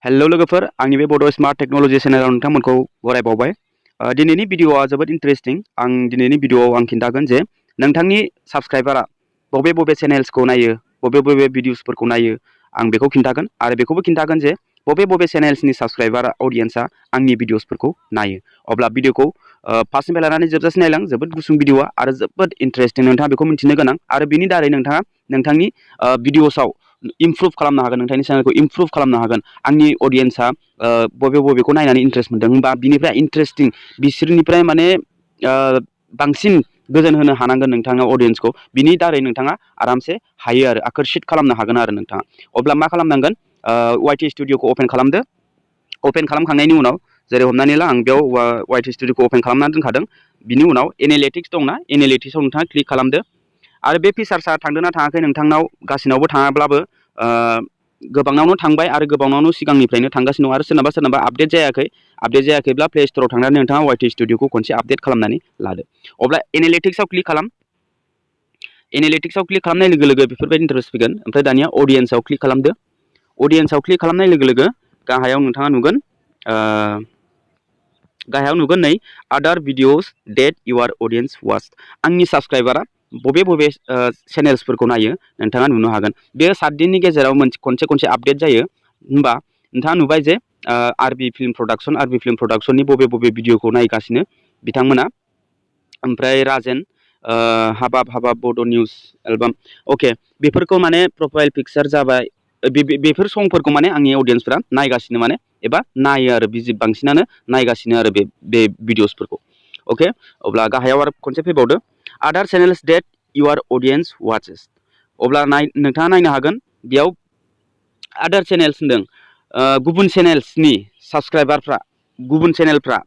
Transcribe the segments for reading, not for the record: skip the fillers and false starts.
Hello लोगोफोर आंनि बे बड टेक्नोलॉजी चेनेलाव नोंथांमोनखौ बरायबावबाय। दिनैनि भिडिअआ जोबोद इन्टारेस्टिं। आं दिनैनि भिडिअआव आं खिन्थागोन जे नोंथांनि साबस्क्राइबारा बबे बबे चेनेल्सखौ नायो, बबे बबे भिडिअसफोरखौ नायो, आं बेखौ खिन्थागोन आरो बेखौबो खिन्थागोन जे बबे बबे चेनेल्सनि साबस्क्राइबार अडियेन्सआ आंनि भिडिअसफोरखौ नायो। अब्ला भिडिअखौ फार्स्टनिफ्राय लानानै जोबजासिम नायलां। जोबोद गुसुं भिडिअआ आरो जोबोद इन्टारेस्टिं। नोंथाङा बेखौ मिथिनो गोनां आरो बिनि दारै नोंथाङा नोंथांनि भिडिअसआव इमप्रुभ खालामनो हागोन, नोंथांनि चेनेलखौ इमप्रुभ खालामनो हागोन। आंनि अडियेन्सआ बबे बबेखौ नायनानै इन्टारेस्ट मोनदों बा बिनिफ्राय इन्टारेस्टिं बिसोरनिफ्राय माने बांसिन गोजोन होनो हानांगोन नोंथाङा अडियेन्सखौ। बिनि दारै नोंथाङा आरामसे हायो आरो आकर्षित खालामनो हागोन आरो नोंथाङा। अब्ला मा खालामनांगोन, वाइटि स्टुडिअखौ अपेन खालामदो। अपेन खालामखांनायनि उनाव जेरै हमनानै ला आं बेयाव वाइटि स्टुडिअखौ अपेन खालामनानै दोनखादों। बिनि उनाव एनालिटिक्स दंना, एनालिटिक्सआव नोंथाङा क्लिक खालामदो आरो बे फिचार्सआ थांदोंना थाङाखै नोंथांनाव गासिनावबो थाङाब्लाबो गोबांनावनो थांबाय आरो गोबांनावनो सिगांनिफ्रायनो थांगासिनो दं आरो सोरनाबा सोरनाबा आपडेट जायाखैब्ला प्ले स्ट'राव थांनानै नोंथाङा वाइटि स्टुडिअखौ खनसे आपडेट खालामनानै लादो। अब्ला एनालिटिक्सआव क्लिक खालाम। एनालिटिक्सआव क्लिक खालामनाय लोगो लोगो बेफोरबायदि इन्टारेस्ट फैगोन। ओमफ्राय दानिया अडियेन्सआव क्लिक खालामदो। अडियेन्सआव क्लिक खालामनाय लोगो लोगो गाहायाव नोंथाङा नुगोन नै आदार भिडिअस डेट इउर अडियेन्स वाच। आंनि साबस्क्राइबारा बबे बबे चेनेल्सफोरखौ नायो नोंथाङा नुनो हागोन। बे 7 दिननि गेजेराव खनसे आपडेट जायो। होमबा नोंथाङा नुबाय जे आरबि फिल्म प्रडाक्शननि बबे बबे भिडिअखौ नायगासिनो बिथांमोना। ओमफ्राय राजेन हाबाब बड' निउज एलबाम, अके, बेफोरखौ माने प्रफाइल पिक्सार जाबाय। बेफोर संफोरखौ माने आंनि अडियेन्सफोरा नायगासिनो माने एबा नायो आरो बांसिनानो नायगासिनो आरो बे भिडिअसफोरखौ। अके, अब्ला गाहायाव आरो खनसे फैबावदो, आदार चेनेल्स डेट इउर अडियेन्स वाचेस। अब्ला नोंथाङा नायनो हागोन बेयाव आदार चेनेल्स होनदों, गुबुन चेनेल्सनि साबस्क्राइबारफ्रा, गुबुन चेनेलफ्रा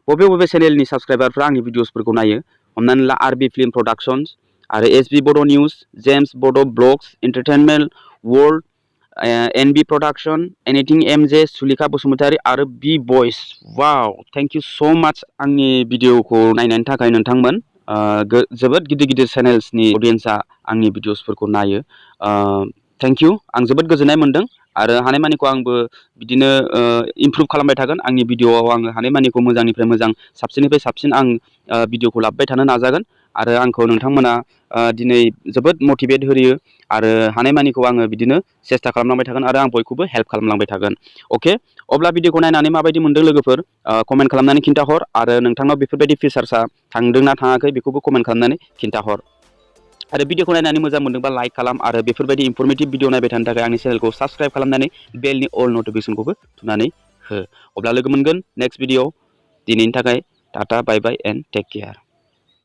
बबे बबे चेनेलनि साबस्क्राइबारफ्रा आंनि भिडिअसफोरखौ नायो। हमनानै ला आरबि फिल्म प्रडाक्शन्स आरो SB Bodo' news, James Bodo' blogs, entertainment world, NB production, anything MJ, Sulekha Basumatary आरो बि बयस। वाव, थेंक इउ स' माच आंनि भिडिअखौ नायनायनि थाखाय नोंथांमोन। जोबोद गिदिर गिदिर चेनेल्सनि अडियेन्सआ आंनि भिडिअसफोरखौ नायो। थेंक इउ, आं जोबोद गोजोननाय मोनदों आरो हानायमानिखौ आंबो बिदिनो इमप्रुभ खालामबाय थागोन। आंनि भिडिअआव आङो हानायमानिखौ मोजांनिफ्राय मोजां, साबसिननिफ्राय साबसिन आं भिडिअखौ लाबोबाय थानो नाजागोन आरो आंखौ नोंथांमोना दिनै जोबोद मटिभेट होयो आरो हानायमानिखौ आङो बिदिनो सेस्था खालामलांबाय थागोन आरो आं बयखौबो हेल्प खालामलांबाय थागोन। अके, अब्ला भिडिअखौ नायनानै माबायदि मोनदों लोगोफोर, कमेन्ट खालामनानै खिन्थाहर आरो नोंथांनाव बेफोरबायदि फिचार्सआ थांदोंना थाङाखै बेखौबो कमेन्ट खालामनानै खिन्थाहर। आरो भिडिअखौ नायनानै मोजां मोनदोंबा लाइक खालाम आरो बेफोरबायदि इनफरमेटिभ भिडिअ नायबाय थानो थाखाय आंनि चेनेलखौ साबस्क्राइब खालामनानै बेलनि अल नटिफिकेसनखौबो थुनानै हो। अब्ला लोगो मोनगोन नेक्स्ट भिडिअ। दिनैनि थाखाय टाटा, बाय बाय एन्ड टेक केयार।